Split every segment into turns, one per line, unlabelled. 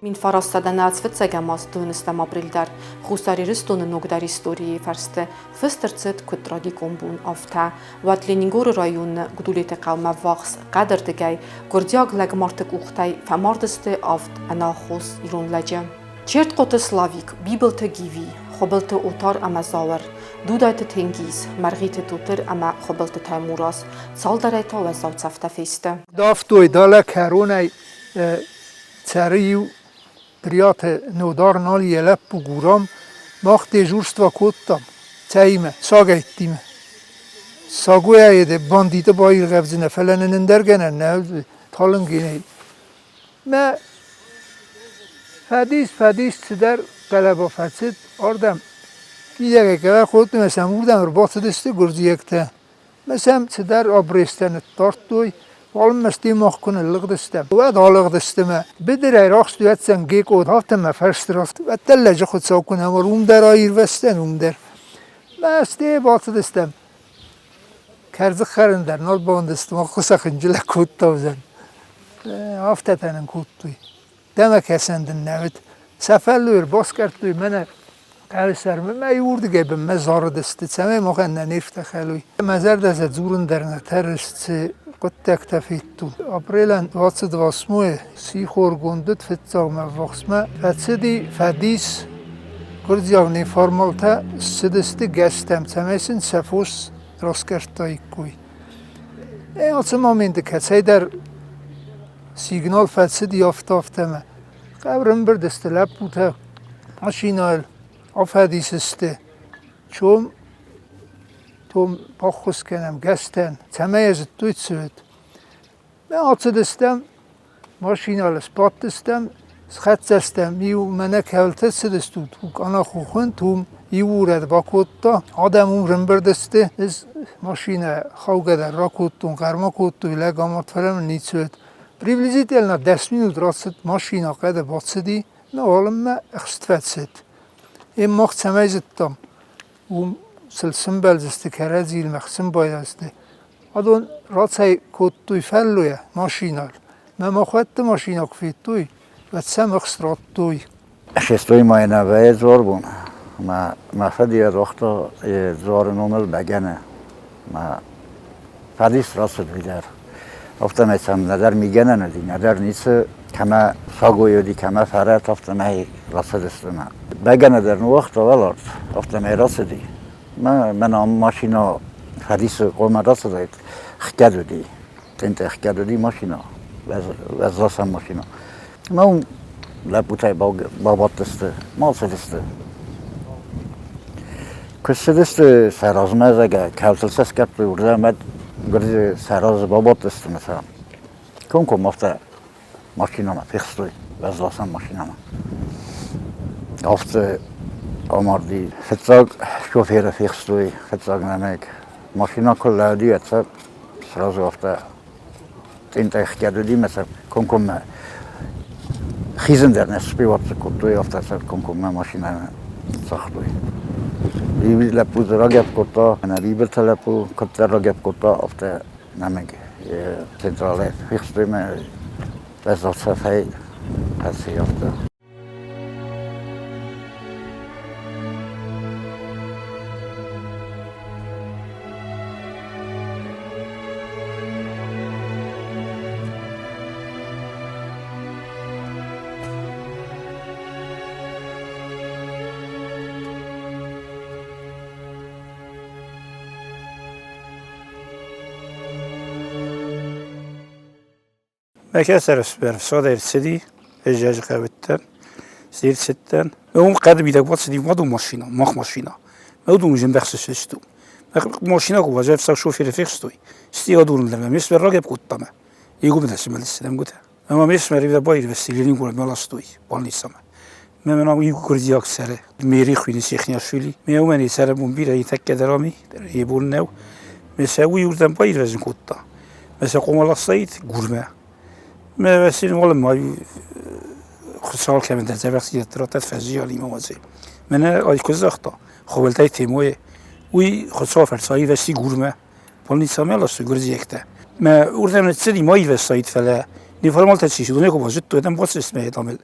1905 аз дыууынӕстӕм апрель дӕр Хуссар Ирыстоны ногдӕр историйы фӕрсты фыст ӕрцыд куыд трагикон бон, афтӕ. Уӕд Ленингоры районы Гудулеты хъӕумӕ ввахс хъӕдырдыгӕй гуырдзиаг лӕгмарты къухтӕй фӕмард сты авд ӕнаххос ирон лӕджы. Чертхъоты Славик, Бибылты Гиви, Хуыбылты Отар ӕмӕ Зауыр, Дудайты Тенгиз, Мӕргъиты Тутыр ӕмӕ Хуыбылты Таймураз цалдӕрӕй та уӕззау цӕфтӕ фесты.
Давтой далӕ кӕронӕй цӕры иу Дриаты Нодар нал йӕ лӕппу Гурам, мах дежурство кодтам, цӕимӕ, сагӕйттимӕ. Сагойӕ де бандиты баиргъӕвдзынӕ, фӕлӕ нын ӕндӕр гӕнӕн нӕ уыд, талынгенӕй. Мӕ фӕдис, фӕдис цыдӕр хъӕлӕба фӕцыд ардӕм. Мидӕгӕй кӕлӕ кодтой ӕмӕ сӕм уырдӕм ӕрбацыдысты гуырдзиӕгтӕ. Мӕ сӕм цыдӕр обрезтӕ ныддардтой, уалынмӕ стемах куы ныллыгъдыстӕм, уӕд алыгъдысты мӕ быдырӕй рахст уӕддзӕн гекъо, афтӕ мӕ фӕрсты раст. Уӕддӕр лӕджы хуыцау куы нӕ уым дӕр аирвӕзтӕн, уым дӕр. Мӕ сте бацыдыстӕм. Кӕрдзых хӕрын дӕр нал бауӕндыдыстӕм, ӕххуысы хынджылӕг кодта уыдзӕн. Афтӕтӕ нын кодтой. Дӕмӕ кӕсӕн дын нӕ уыд. Сӕ фӕллой ӕрбаскъӕрдтой мӕнӕ къӕлсӕрмӕ мӕ иуырдыгӕй бынмӕ зарыдысты, цӕмӕй махӕн нӕ нервтӕ хӕлой. Мӕ зӕрдӕ сӕ дзурын дӕр нӕ тӕрсы, цы хъуыддӕгтӕ федтон. Апрелӕн 28 сихоргонд уыд фыццагмӕ ввахсмӕ. Фӕцыди фӕдис, гуырдзиаг неформалтӕ ссыдысты гӕстӕм, цӕмӕй сын сӕ фос раскъӕрдтаиккой. Ацы моменты кӕцӕйдӕр сигнал фӕцыди афтӕ-афтӕмӕ. Ӕрӕмбырд сты лӕппутӕ машинӕйыл, афӕдис сты. Чом, том баххуыс кӕнӕм гӕстӕн, цӕмӕй йӕ зыдтой цыд. Ацыдыстӕм, машинӕйыл сбадтыстӕм, схӕццӕ стӕм. Иу мӕнӕ кӕуылты цыдыстут, къанахохынт, уым иу урӕд бакодта. Адӕм уым рымбырд сты. Ӕз машинӕ хаугӕ дӕр ракодтон, хъӕр ма кодтой, лӕг амард, фӕлӕ мын ницы уыд. Приблизительно 10 минут рацыд, машинӕ хъӕды бацыди, мӕ уалынмӕ ӕхст фӕцыд. Ем мах цӕмӕй зыдтам, уым сыл сымбӕлдзысты кӕрӕдзийыл мӕ хсын байдайдзысты. Адон рацӕй кодтой фӕллойӕ машинӕйыл. Мӕ махуӕтты машинӕ куы федтой, уӕд сӕм ӕхст радтой.
Шестой мӕй нӕ вӕййы дзуарбон. Мӕ мӕ фыд йӕ загъта йӕ дзуары номыл бӕгӕны. Мӕ фӕдис рацыд уый дӕр. Афтӕмӕй сӕм нӕдӕр мигӕнӕн уыди, нӕдӕр ницы, кӕмӕ сагой уыди, кӕмӕ фӕрӕт, афтӕмӕй рацыдысты мӕ. Бӕгӕны дӕр ныууагъта уӕларв, афтӕмӕй рацыди. Мӕ мӕн ам машинӕ фӕдисы хъуамӕ рацыдаид, хгӕд уыди. Тъентъе хгӕд уыди машинӕ, уӕзласӕн машинӕ. Мӕ уым лӕппутӕй бабадтысты, ма цыдысты. Куы ссыдысты сӕ размӕ, зӕгъгӕ, кӕлтыл сӕ скъӕрдтой, уырдӕм ӕд гуырдзы сӕ разы бабадтысты ӕмӕ сӕ комкоммӕ афтӕ машинӕмӕ фехстой, уӕзласӕн машинӕмӕ. Афтӕ амарди. Фыццаг шоферы фехстой, фыццаг нӕмыг. Машинӕ куы лӕуди, ӕцӕг сразу афтӕ тъинтъӕй хгӕд уыди мӕ сӕ комкоммӕ хизын дӕр нӕ спиваться кодтой, афтӕ сӕ комкоммӕ машинӕмӕ цагътой. Иу лӕппу дзы рагӕпп кодта, ӕнӕ бибылты лӕппу куыддӕр рагӕпп кодта, афтӕ нӕмыг централӕй фехстой мӕ уӕззау цӕфӕй фӕци афтӕ.
Мӕ кӕстӕр ӕфсымӕр ӕфсад ӕрцыди, ӕз ӕз ӕрцыдтӕн. Уым хъӕды мидӕг бацыди уӕдон машинӕ, мах машинӕ. Мӕ уыдон зӕмбӕхсысты. Машинӕ куы базӕфсаг шоферы фехстой, стигъ адурын дӕр ме фсымӕр рагӕпп кодта мӕ. Игуыбынтӕ сымӕлысты нӕмгуытӕ. Ӕмӕ ме фсымӕр баирвӕзти Ленинградмӕ ластой больницӕмӕ. Мӕ мӕнӕ иу гуырдзиаг цӕры, Мери хуыйны Сехниашвили. Ме уымӕн йӕ цӕрӕнбон бирӕ и тӕккӕ дӕр ам и, йӕ бон нӕу. Ме сӕ уый уырдӕм баирвӕзын кодта. Мӕ сӕ хъуамӕ ластаид Гурмӕ. Мӕ Василь уалынмӕ Хуыцау кӕмӕндӕр дзӕбӕхдзинӕдтӕ радта фӕззиан имӕ уадзӕй. Мӕнӕ ай куы загъта, Ховӕлтӕй Темойы, уый Хуыцау фӕрцы аирвӕзти Гурмӕ. Больницӕмӕ ластой гуырдзиӕгтӕ. Мӕ уырдӕм ныццыди, ма ирвӕзтаид, фӕлӕ неформалтӕ чи уыдон куы базыдтой, адӕм бацыдысты мӕ дамыл.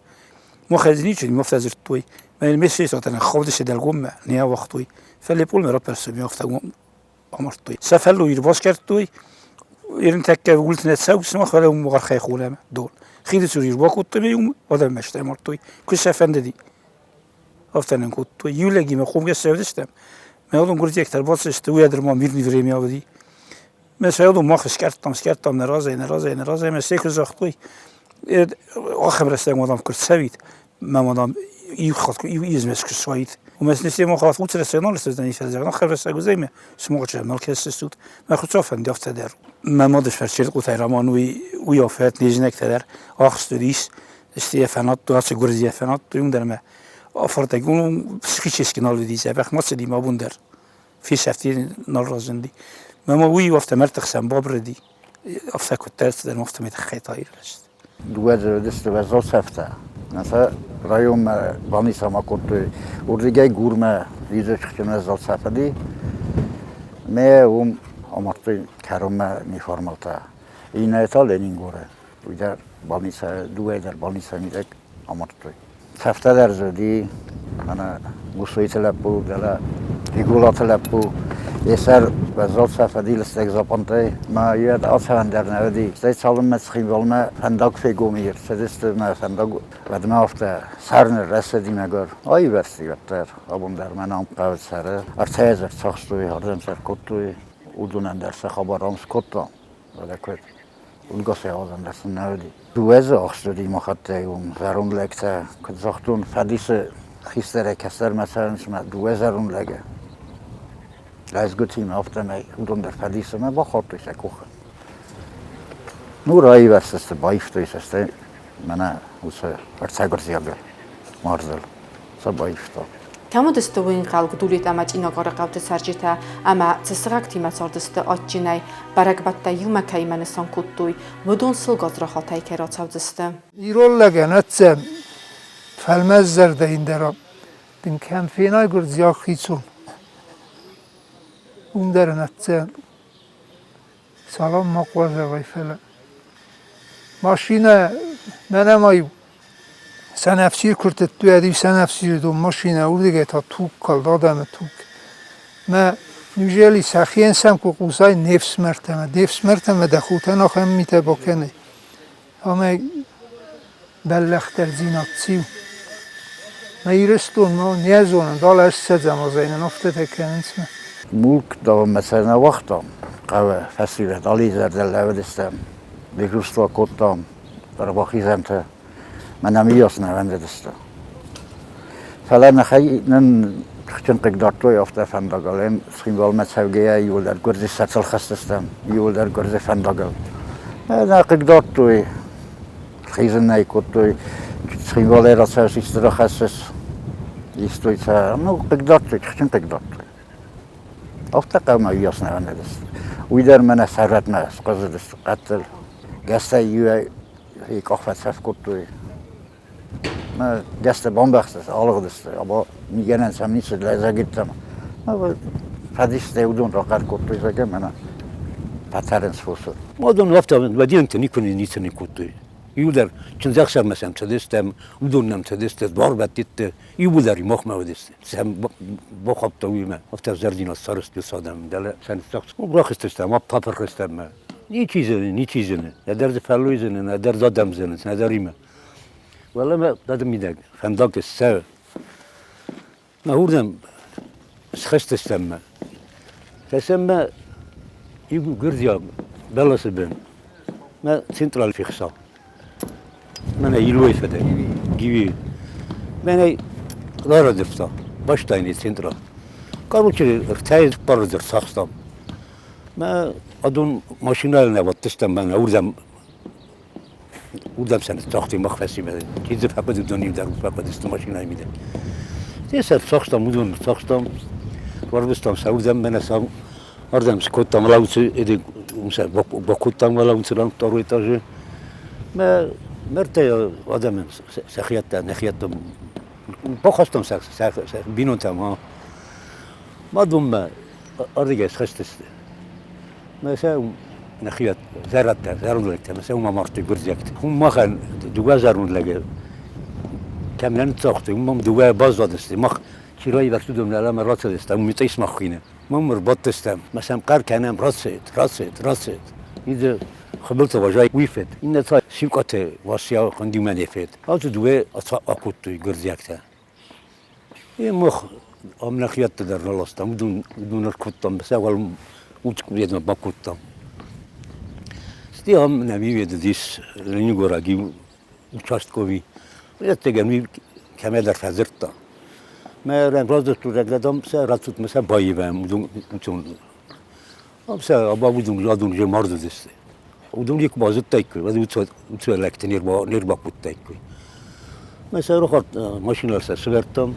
Махӕй дзы ничи афтӕ дзырдтой. Мӕ ме сесатӕн хауды дӕлгоммӕ не ауагътой. Фӕлӕ пъолмӕ раппӕрстой, ме афтӕ амардтой. Сӕ фӕллой ӕрбаскъӕрдтой, ерынтӕккӕ уылты нӕ цӕуы, сымах фӕлӕ уым архай хонӕм дон. Хиды цур ӕрбакодтой ӕмӕ уым адӕмы мӕстӕй амардтой. Куы сӕ фӕндыди, афтӕ нын кодтой. Иу лӕгимӕ хъомгӕс цӕудыстӕм. Мӕ уыдон гуырдзиӕгтӕ ӕрбацыдысты, уый адӕр ма мирный время уыди. Мӕ сӕ уыдон мах скъӕрдтам, скъӕрдтам нӕ разӕй, нӕ разӕй, нӕ разӕй, ӕмӕ сӕ куы загътой, ахӕм рӕстӕг ма дам куы рцӕуид, мӕ ма дам иу хатт иу измӕс куы суаид. Уымӕ сын мах хатт уыцы рӕстӕг нал рцӕудзӕни, фӕлӕ ахӕм рӕстӕг уыдзӕн, ӕмӕ сымах нал кӕсдзыстут. Мӕ Хуыцау фӕнды афтӕ дӕр. Мӕ мады фӕрсчеркъутӕй роман уый уый афӕт не знӕгтӕ дӕр ахст уыдис, стӕй йӕ фӕнадтой, ацы гуырдзыйӕ фӕнадтой уым дӕр ӕмӕ афардӕг уым психически нал уыди дзӕбӕх, ма цыди ма бон дӕр. Фесӕфти, нал разынди. Мӕ ма уый афтӕ мӕрдты хсӕн бабырыди, афтӕ куыддӕр цыдӕр афтӕмӕй тыххӕй та ирвӕзт.
Дыууӕ дзырдысты уӕззау цӕфтӕ. Сӕ районмӕ банисама кодтой. Уырдыгӕй Гурмӕ лидзӕджы уӕззау цӕф уыди. Мӕ уым амардтой кӕронмӕ неформалтӕ. Иннӕ та Ленингоры. Уый дӕр больницӕ, дыууӕ дӕр больницӕйы мидӕг амардтой. Цӕфтӕ дӕр дзы уыди, мӕнӕ Гусойты лӕппу, дӕлӕ Гиголаты лӕппу, йӕ сӕр уӕззау цӕф уыди лыстӕг запонтӕй, мӕ йӕ ацӕуӕн дӕр нӕ уыди. Стӕй цалынмӕ Цхинвалмӕ фӕндаг фегом и, ӕрцыдысты мӕ фӕндаг уӕдмӕ афтӕ сӕр ныррӕсыди мӕгуыр. Аивӕрзти уӕддӕр, абон дӕр мӕ ам хъӕуы цӕры. Ӕртӕ азы ӕрцахстой, ардӕм сӕ ӕркодтой, уыдонӕн дӕр сӕ хабар ам скодтам. Уӕдӕ куыд? Удгасӕй адӕм дӕр сын нӕ уыди. Дыууӕ дзы ахст уыди махӕттӕй уым зӕронд лӕгтӕ. Куыд загътон, фӕдисы хистӕрӕй кӕстӕрмӕ цӕрынц мӕ дыууӕ зӕронд лӕгы. Лӕдзгуытимӕ афтӕмӕй уыдон дӕр фӕдисы мӕ бахаудтой сӕ къухы. Ну, раивӕрзтысты, баивтой сӕ, стӕй мӕнӕ уыцы ӕртӕ гуырдзиагы мардыл сӕ баивта.
Кӕм уыдысты уыйнхъӕл Гдулет ӕмӕ Цъинагары хъӕуты цӕрджытӕ ӕмӕ цы сыхӕгтимӕ цардысты адджынӕй, бӕрӕгбӕттӕ иумӕ кӕимӕ нысан кодтой, уыдон сыл гадзрахатӕй кӕй рацӕудзысты.
Ирон лӕгӕн ӕцӕг фӕлмӕсзӕрдӕ ӕндӕр дын кӕм фенай гуырдзиаг хицон, уым дӕр ын ӕцӕг салам ма хъуа зӕгъай, фӕлӕ машинӕ мӕнӕ ма иу сӕнӕфсир куы ртыдтой, ӕд-иу сӕнӕфсиры дон машинӕ уырдыгӕй та туг калд, адӕмы туг. Мӕ неужели сӕхиӕн сӕм куы хъусай не фсымӕртӕмӕ, де фсымӕртӕмӕ дӕ хотӕн ахӕм митӕ бакӕнай, амӕй бӕллӕхдӕрдзинад циу? Мӕ Ирыстон ма не зонын, дал ӕссӕдзӕм азӕй нын афтӕтӕ кӕнынц мӕ.
Мулк дӕумӕ сӕ нӕ уагътам, хъӕуы фӕсивӕд алы изӕр дӕр лӕууыдыстӕм, дежурство кодтам ӕрбахизӕнты. Мӕнӕ мыййас нӕ вӕндыдысты. Фӕлӕ нӕхи нын тыхджын хъыгдардтой афтӕ фӕндагыл. Цхинвалмӕ цӕугӕйӕ иууылдӕр гуырдзы сӕ цӕлхӕстыстӕм, иууылдӕр гуырдзы фӕндагыл. Нӕ хъыгдардтой, хизын нӕ кодтой. Цхинвалӕй рацӕуыс, исты рахӕссыс, истой сӕ. Ну, хъыгдардтой, тыхджын хъыгдардтой. Афтӕ хъӕумӕ уыйас нӕ вӕндыдысты. Уый дӕр мӕнӕ сӕрвӕтмӕ схъуызыдысты хъӕдтыл. Гӕстӕй иуӕй къах фӕцӕф кодтой. Мӕ гӕстӕ бамбӕхстысты, алыгъдысты. Або мигӕнӕн сӕм ницы лӕдзӕгидтӕм. Фӕдистӕй уыдон рахъӕр кодтой, зӕгъгӕ, мӕнӕ фӕтӕрынц фосы.
Уыдон афтӕ мадинты никуы ницы никодтой. Иуылдӕр чындзӕхсӕвмӕ сӕм цыдыстӕм, уыдон нӕм цыдысты, дуарбӕттытты, иууылдӕр махмӕ уыдысты. Сӕм бахаудта уыимӕ, афтӕ зӕрдинад сарӕзтой сӕ адӕм. Дӕлӕ сӕ ныццагъд, рахызтыстӕм, апырх стӕм. Ничи зыны, ничи зыны. Нӕдӕр дзы фӕллой зыны, нӕдӕр дзы адӕм зынынц, нӕдӕр имӕ. Уӕлӕмӕ адӕм мидӕг фӕндаг ссӕуы. Мӕ уырдӕм схызтыстӕм мӕ. Кӕсӕм мӕ иу гуырдзиаг бӕласы бын. Мӕ централ фехсал. Мӕнӕ Илойы фӕдӕ, Гиви. Мӕнӕ рарӕдывта, бӕстӕйы централ. Короче, ӕртӕйы цыппары дзы рцахстам. Мӕ адон машинӕйыл нӕ бадтыстӕм, мӕнӕ уырдӕм уырдӕм сӕ ныццагътой мах фӕсивӕд. Чи дзы фӕхъуыд, уыдон иу дӕр фӕхъуыдысты машинӕйы мидӕг. Те сӕ рцахстам, уыдон рцахстам, рарвыстам сӕ уырдӕм, мӕнӕ сӕ ардӕм скодтам лауцы, уым сӕ бакодтам лауцы ран второй этажы. Мӕ мӕрдтӕ адӕмӕн сӕхиӕттӕ, нӕхиӕттӕ бахастам сӕ бинонтӕм. Мадонмӕ ардыгӕй схызтысты. Мӕ сӕ нӕхиуӕт зӕрӕдтӕ, зӕронд лӕгтӕ, мӕ сӕ уым амардтой гуырдзиӕгты. Уым махӕн дыууӕ зӕронд лӕгы. Кӕм нӕ ныццагътой, уым мӕм дыууӕйӕ баззадысты. Мах чирӕй уыдон уӕлӕмӕ рацыдыстӕм, уым митъис мах хуыйны. Мӕм ӕрбадтыстӕм, мӕ сӕм хъӕр кӕнӕм, рацыд, рацыд, рацыд. Иды Хыбылты Важай уый фед, иннӕ та Сиукъаты Васия хуындимӕ не фед. Ацы дыууӕ акодтой гуырдзиӕгтӕ. Е мах ам нӕхиӕтты дӕр нӕ ластам, уыдон ӕркодтам, сӕ уал уд бакодтам. Стӕй ам нӕм уыдис Ленингораг иу участковый. Ӕцӕгӕн уый кӕмӕдӕр фӕдзырдта. Мӕ раздзырдтой, зӕгъгӕ, дам, сӕ рацыд, сӕ баивӕм, уыдон сӕ абауыдон адон же мард уыдысты. Уыдон куы базыдтаиккой, уӕд уыцы лӕгты не рбакодтаиккой. Мӕ сӕ рохат машинӕ сӕ сывӕрдтам.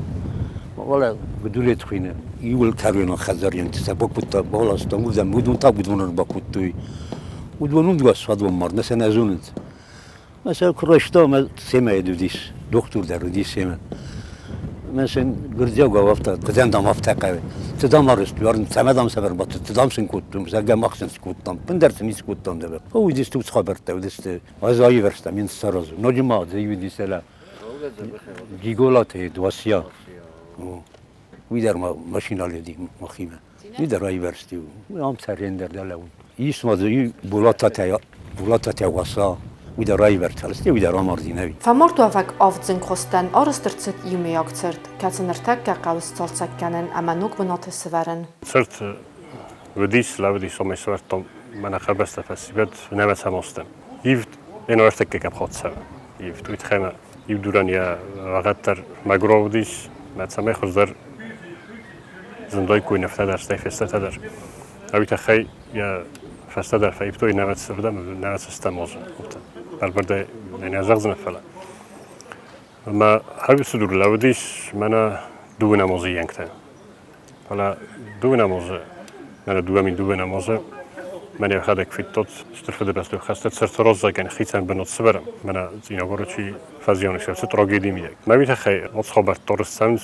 Валӕ Гудулет хуыйны. Иуыл кӕройнаг хӕдзарйӕнты сӕ бакодта, баластам, уырдӕм уыдон та уыдон ӕрбакодтой. Уыдон уым суадон мард, нӕ сӕ нӕ зонынц. Мӕ сӕ куы райста, мӕ семӕ уыдис, дохтыр дӕр уыдис семӕ. Мӕ сын гуырдзиагау афтӕ, куыдзӕн дам афтӕ хъӕуы. Цы дам арызт, цӕмӕ дам сӕ ӕрбадт, цы дам сын кодтон, зӕгъгӕ мах сын скодтам. Ӕндӕр сын ницы кодтам дӕр. Уыдысты уыцы хабӕрттӕ, уыдысты. Ӕз аивӕрзтам, йын саразы. Ноджы ма дзы уыдис ӕлӕ Гиголаты Дуасия. Уый дӕр ма машинӕ леди махимӕ. Уый дӕр аивӕрзти. Ам цӕрен дӕр дӕлӕ Ис ма дзы Булататӕ, Булататӕ Уаса, уый дӕр аивӕрзта, стӕй уый дӕр амарди нӕ?
Фӕмардуӕвӕг авд зынгхуыстӕн арӕзт ӕрцыд иумӕйаг цырт, кӕцы ныртӕккӕ хъӕуы сцалцӕг кӕнын ӕмӕ ног бынаты сӕвӕрын.
Цырт уыдис, лӕууыдис, омӕ сӕвӕрдтон мӕнӕ хъӕбӕстӕ фӕсивӕд нӕмӕцамостӕн. Ивд ӕнӕ ӕртыккӕгӕм хъуыд цӕуы. Ивд уый тыххӕй ӕмӕ иу дурӕн йӕ вагъӕд дӕр мӕгуырау уыдис, мӕ цӕмӕй хуыздӕр зындойккой нывтӕ дӕр, стӕй фестӕтӕ дӕр. Уый тыххӕй йӕ фӕстӕдӕр фӕивтой нӕмӕцырдӕм, нӕмӕцыстӕм озы. Бӕлвырдӕй нӕ зӕгъдзынӕ, фӕлӕ. Ӕмӕ хӕрз дур лӕууыдис мӕнӕ дыууынӕм озы йӕнгтӕ. Фӕлӕ дыууынӕм озы, мӕнӕ 2002 озы мӕн йӕхӕдӕг федтот Стыр Фыдыбӕстӕйы хӕсты цырты хицӕн бынат сӕвӕрӕм. Мӕнӕ Цъинагоры чи фӕзиан ис, уыцы трагеди мидӕг. Мӕ уый тыххӕй хабӕрттӕ рцӕуынц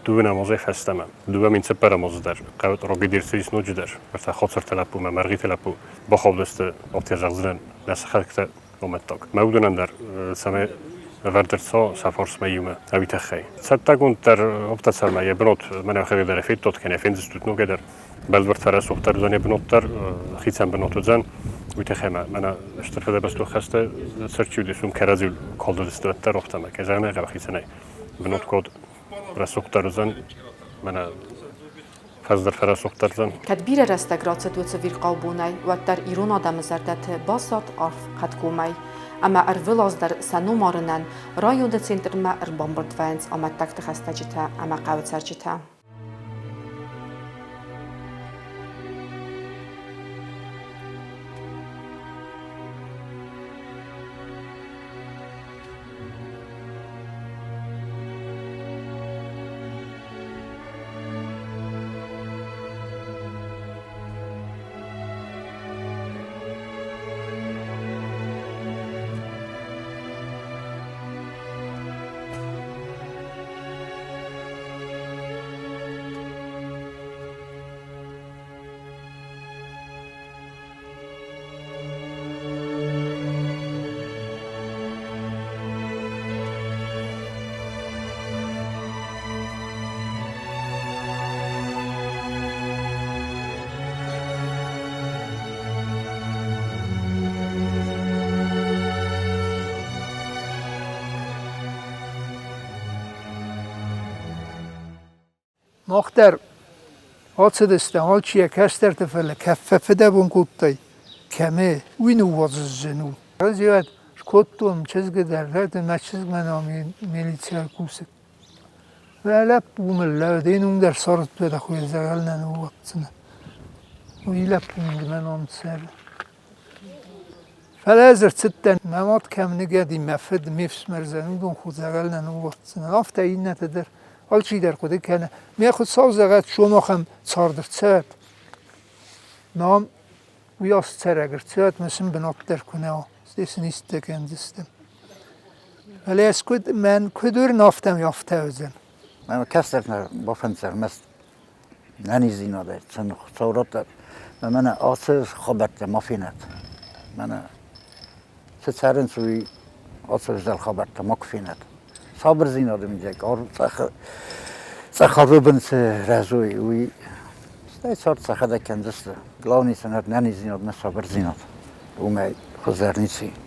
дыууынӕм азӕй фӕстӕмӕ. 2004 азы дӕр хъӕуы трагеди ӕрцыдис ноджыдӕр. Ӕртӕ хоцырты лӕппу ӕмӕ Мӕргъиты лӕппу бахаудысты афтӕ зӕгъдзынӕн нӕ сыхӕгтӕ амӕттаг. Мӕ уыдонӕн дӕр цӕмӕй ӕвӕрд ӕрцӕуа сӕ фарсмӕ иумӕ, уый тыххӕй. Цӕттӕгонд дӕр афтӕ цӕмӕй йӕ бынат мӕнӕ уӕхӕдӕг дӕр федтат, кӕнӕ фендзыстут ногӕй дӕр. Бӕлвырд фӕрӕсугъддӕр уыдзӕн йӕ бынат дӕр, хицӕн бынат уыдзӕн. Уый тыххӕй мӕ мӕнӕ Стыр Фыдыбӕстон хӕсты цырт чи уыдис, уым кӕрӕдзиуыл калд уыдысты уӕддӕр афтӕмӕй. Кӕй зӕгъын ӕй хъӕуы, хицӕнӕй бынат код рӕсугъддӕр уыдзӕн, мӕнӕ фӕздӕр фӕрӕсугъддӕр уыдзӕн.
Кӕд бирӕ рӕстӕг рацыд уыцы ӕвирхъау бонӕй, уӕддӕр ирон адӕмы зӕрдӕты баззад арф хъӕдгомӕй. Ӕмӕ ӕрвылаз дӕр сӕ ном арынӕн районы центрмӕ ӕрбамбырд вӕййынц амӕттӕгты хӕстӕджытӕ ӕмӕ хъӕуы цӕрджытӕ.
Мах дӕр ацыдыстӕм, алчи йӕ кӕстӕрты, фӕлӕ кӕм фӕфыдӕбон кодтай, кӕмӕ, уый ныууадзын у. Разиат скодтон чызгы дӕр, мӕ чызг мӕнӕ милицийы кусы. Лӕппу мыл лӕуден уым дӕр цардтӕ хуыздӕр нӕ ныууадздзынӕ. Уый лӕппу мыл мӕ ном цӕры. Фӕлӕ ӕз ӕрцыдтӕн, мӕ мад кӕм ныгӕди, мӕ фыд, ме фсымӕр зӕрондон худзӕгъӕл нӕ ныууадздзынӕн. Афтӕ иннӕтӕ дӕр алчидӕр хъуыды кӕны. Мӕ Хуыцау зӕгъӕд, сомахӕн цард ӕрцӕуӕд. Нам уыйас цӕрӕг ӕрцӕуӕд, мӕ сын бынат дӕр куы нӕ уа, стӕй сын истытӕ кӕндзыстӕм. Фӕлӕ ӕз куыд, мӕн куыд уырны, афтӕ афтӕ уыдзӕн.
Мӕ кӕстӕртӕ бафӕнддзӕн ӕрмӕст ӕнӕниздзинадӕй сын Хуыцау радта. Мӕнӕ ацы хабӕрттӕ ма фенӕд. Мӕнӕ цы цӕрынц, уый ацы ӕвзӕр хабӕрттӕ макуы фенӕд. Сабырдзинады мидӕг арв цъӕх, цъӕх арвы бын цы рӕзой, уый стӕй цард сӕхӕдӕг кӕндзысты. Главный сын ӕнӕниздзинад ӕмӕ сабырдзинад. Уымӕй хуыздӕр ницы и.